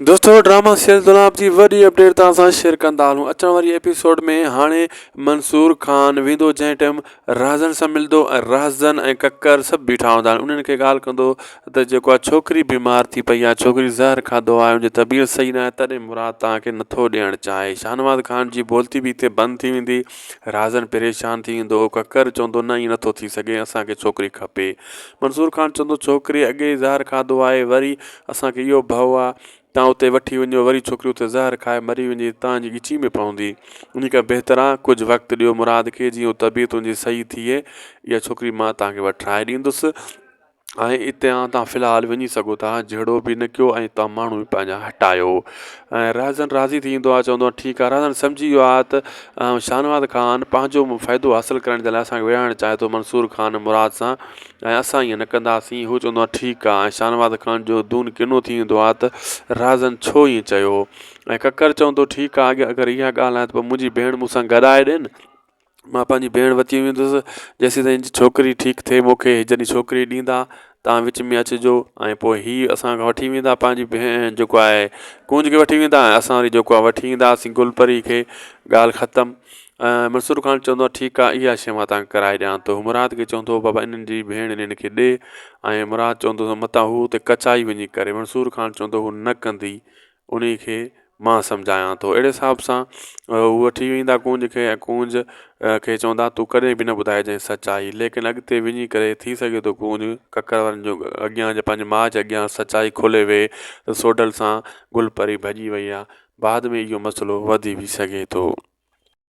دوستو drama serial دولاب جي وڏي اپڊيٽ توهان سان شيئر ڪندا هلون اچڻ واري ايپيسوڊ ۾ هاڻي منصور خان ويندو جنهن ٽائيم رازن سان ملندو ۽ رازن ۽ ڪڪر سڀ بيٺا هوندا آهن انهن کي ڳالهه ڪندو ته جيڪو آهي ڇوڪري بيمار ٿي پئي آهي ڇوڪري زهر کاڌو آهي ان جي طبيعت صحيح ناهي تڏهن مراد توهان کي نٿو ڏيڻ چاهي شاهنواز خان جي بولتي به هتي بند ٿي ويندي رازن پريشان ٿي ويندو ڪڪر چوندو نه ائين نٿو ٿي سگهي اسان کي ڇوڪري کپي منصور خان چوندو ڇوڪري اڳي ئي زهر کاڌو آهي وري اسان کي اهو ڀؤ آ تان اتي وٺي وڃو وري ڇوڪري اتي زهر کائي مري وڃي تان جي ڳچي ۾ پوندي انهي کان بهتر آ ڪجهه وقت ڏيو مراد کي جيئن هو طبيعت ان جي صحيح ٿئي اها ڇوڪري مان تان کي وٺرائي ڏيندس ۽ اتي تان في الحال وڃي سگهو ٿا جهيڙو به نه ڪيو ۽ تان ماڻهو به پنهنجا هٽايو ۽ رهزن راضي ٿي ويندو آ چوندو آ ٺيڪ آ رهزن سمجهي ويو آ ته شاهنواز خان پنهنجو فائدو حاصل ڪرڻ جي لاء اسان کي ويهارڻ چاهي ٿو منصور خان مراد سان ۽ اسان ائين نه ڪنداسين. هو چوندو آهي ٺيڪ آ ۽ شاهنواز خان جو دون ڪنو ٿي ويندو آهي ته رازن ڇو ائين چيو ۽ ڪڪر چوندو ٺيڪ آ اگر اها ڳالهه آهي ته پوء منهنجي ڀيڻ مون سان گڏائي ڏين مان پنهنجي ڀيڻ وٺي ويندس جيسين تائين ڇوڪري ٺيڪ ٿئي مون کي جڏهن ڇوڪري ڏيندا تان وچ ۾ اچجو ۽ پوء هي اسان کان وٺي ويندا پنهنجي ڀيڻ جيڪو آهي ڪونج کي وٺي ويندا ۽ اسان وري جيڪو آهي وٺي اينداسين گل پري کي ڳالهه ختم منصور خان چوندو آهي ٺيڪ آهي اها شيء مان توهان کي ڪرائي ڏيان ٿو مراد کي چوندو هو بابا انهن جي ڀيڻ انهن کي ڏي ۽ مراد چوندو هو متان هو اتي ڪچائي وڃي ڪري منصور خان چوندو هو نه ڪندي انهي کي مان سمجهايان ٿو اهڙي حساب سان هو وٺي ويندا ڪونج کي ۽ ڪونج کي چوندا تون ڪڏهن به نه ٻڌائجانء سچائي ليڪن اڳتي وڃي ڪري ٿي سگهي ٿو ڪونج ڪڪر وارن جو اڳيان جي پنهنجي ماء جي اڳيان سچائي کولي ويهي ته سوڍل سان گل پري ڀڄي وئي آهي بعد ۾ اهو مسئلو وڌي به سگهي ٿو.